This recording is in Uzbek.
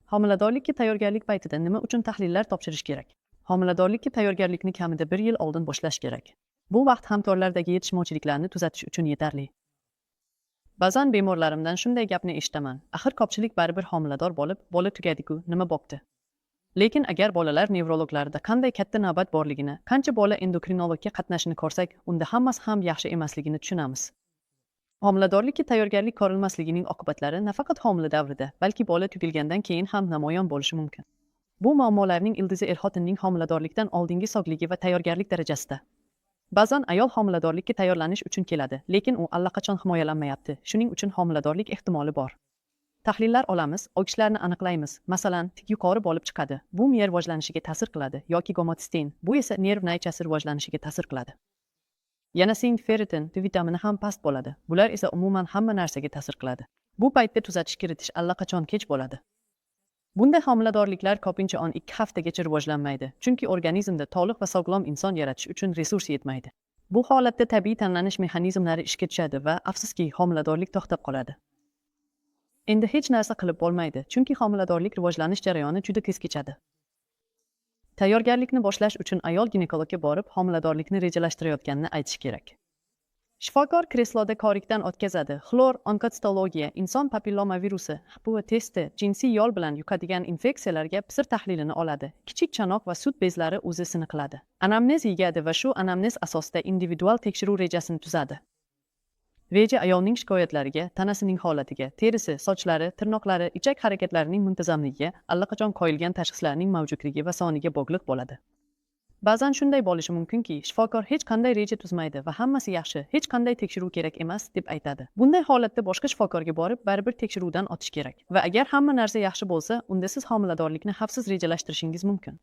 Homiladorlikka tayyorgarlik paytida nima uchun tahlillar topshirish kerak? Homiladorlikka tayyorgarlikni kamida bir yil oldin boshlash kerak. Bu vaqt hamkorlardagi yetishmovchiliklarni tuzatish uchun yetarli. Ba'zan bemorlarimdan shunday gapni eshitaman: "Axir ko'pchilik baribir homilador bo'lib, bola tugadi-ku, nima bo'pti?" Lekin agar bolalar nevrologlarida qanday katta navbat borligini, qancha bola endokrinologga qatnashini ko'rsak, unda hammasi ham yaxshi emasligini tushunamiz. Homiladorlikka tayyorgarlik ko'rilmasligining oqibatlari nafaqat homila davrida, balki bola tug'ilgandan keyin ham namoyon bo'lishi mumkin. Bu muammolarning ildizi er-xotinning homiladorlikdan oldingi sogligi va tayyorgarlik darajasida. Ba'zan ayol homiladorlikka tayyorlanish uchun keladi, lekin u allaqachon himoyalanmayapti. Shuning uchun homiladorlik ehtimoli bor. Tahlillar olamiz, oqishlarni aniqlaymiz. Masalan, tik yuqori bo'lib chiqadi. Bu miya rivojlanishiga ta'sir qiladi yoki gomotsistein. Bu esa nerv naychasi rivojlanishiga ta'sir qiladi. Yana sink, ferritin, D vitamini ham past bo'ladi. Bular esa umuman hamma narsaga ta'sir qiladi. Bu paytda tuzatish kiritish allaqachon kech bo'ladi. Bunday homiladorliklar ko'pincha 12 haftagacha rivojlanmaydi, chunki organizmda to'liq va sog'lom inson yaratish uchun resurs yetmaydi. Bu holatda tabiiy tanlanish mexanizmlari ishga tushadi va, afsuski, homiladorlik to'xtab qoladi. Endi hech narsa qilib bo'lmaydi, chunki homiladorlik rivojlanish jarayoni juda tez kechadi. Tayyorgarlikni boshlash uchun ayol ginekologga borib, homiladorlikni rejalashtirayotganini aytish kerak. Shifokor kresloda ko'rikdan o'tkazadi. Xlor, onkotsitologiya, inson papilloma virusi, HPV testi, jinsiy yo'l bilan yuqadigan infeksiyalarga PCR tahlilini oladi. Kichik chanoq va sut bezlari UZIsini qiladi. Anamnez yig'adi va shu anamnez asosida individual tekshiruv rejasini tuzadi. Reja ayolning shikoyatlariga, tanasining holatiga, terisi, sochlari, tirnoqlari, ichak harakatlarining muntazamligiga, allaqachon qo'yilgan tashxislarning mavjudligi va soniga bog'liq bo'ladi. Ba'zan shunday bo'lishi mumkinki, shifokor hech qanday reja tuzmaydi va hammasi yaxshi, hech qanday tekshiruv kerak emas deb aytadi. Bunday holatda boshqa shifokorga borib, baribir tekshiruvdan o'tish kerak. Va agar hamma narsa yaxshi bo'lsa, unda siz homiladorlikni xavfsiz rejalashtirishingiz mumkin.